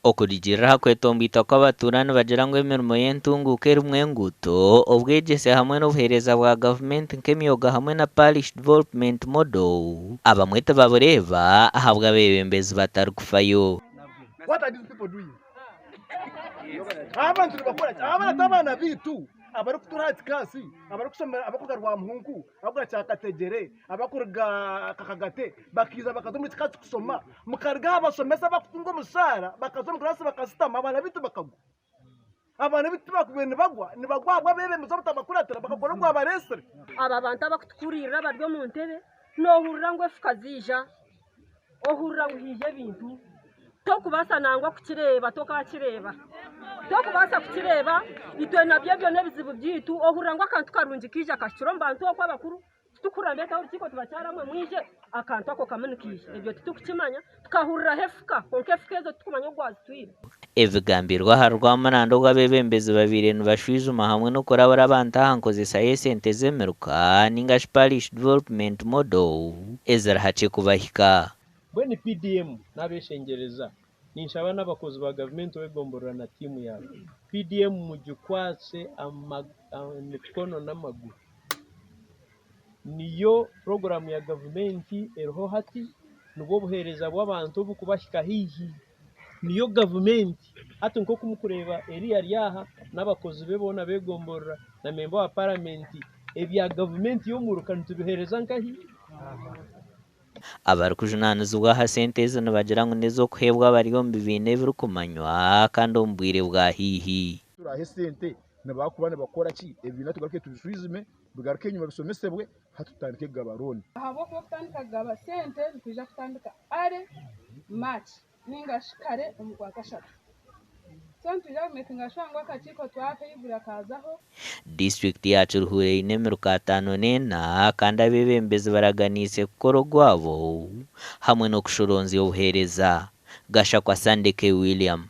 Okurugiirira aha kwetomboita kw'abatuura nibagira ngu emirimo y'entunguuka erimu enguuto, obwegyese hamwe n'obuheereza bwa gavumenti nk'emyoga hamwe na Parish Development Model abamwe tibabureeba ahabw'abeebembezi batarikufayo. What are these people doing? Abantu nibakora ki? Aba n'abaana baitu abarikutuura aha kikaasi, abarikushomera abarikuruga Rwamuhunku, abarikuruga Kyakategyere, abarikuruga Kakagate bakaija bakaza omu kikaasi kushoma. Mukaruga aha bashomesa abarikutunga omushaara bakaza omu kiraasi bakashutama abaana baitu bakagwa. Abaana baitu tibakubaire nibagwa, nibagwa ahabw'abeebembezi obutabakuratira bakakora ogwabareetsire. Aba bantu abakutukuririra abari omu ntebe nohurira ngu efuka ziija, ohurira ngu haija ebintu, tokubaasa nangwa kukireeba tokakireeba, tokubaasa kukireeba itwe nabyo ebyo n'ebizibu byaitu, ohurira ngu akantu karungi kaija kahikire omu bantu okwo abakuru. Titukuhurira ngu reetaho orukiiko tubakyara mwe mwije, akantu ako kamwe nikaija. Ebyo titukukimanya. Tukahuriraho efuka, kwonka efuka ezo titukumanya ogwazitwire. Ebigambirwe ahari Rwamuranda obu abeebembezi babaire nibashwijuma hamwe n'okurabura abantu aha nkozesa y'esente z'emiruka ninga shi Parish Development Model eziri hakye kubahika. Mbwenu PDM nabeshengyereza, ninshaba n'abakozi ba gavumenti ow'egomborora na tiimu yaawe, PDM mugikwatse emikono n'amaguru. Niyo puroguraamu ya gavumenti eriho hati, nibwo buheereza bw'abantu oburikubahika haihi. Niyo gavumenti hati nk'oku murikureeba Eriya ari aha n'abakozi be boona ab'egomborora na memba wa paramenti, ebya gavumenti y'omuruka nitubiheereza nkahi? Abarikujunaanizibwa aha sente ezi nibagira ngu n'ez'okuheebwa abari omu bibiina ebirikumanywa kandi omu bwire bwa haihi. Turaha esente nibakuba nibakora ki? Ebibiina tugaruke tubishwijume, bigaruke enyima bishomesebwe, hati tutandike kugaba looni. Ahabw'okuba okutandika kugaba sente nikwija kutandika early March ninga shi kare omu Kwakashatu. So nitwija kumekinga shuwa ngu akakiiko twakaigura kaazaho. Disiturikiti ya Kiruhura eine emiruka 54 kandi abeebembezi baraganiise kukora ogwabo hamwe n'okushoronzya obuheereza. Gashakwa Sandeke William.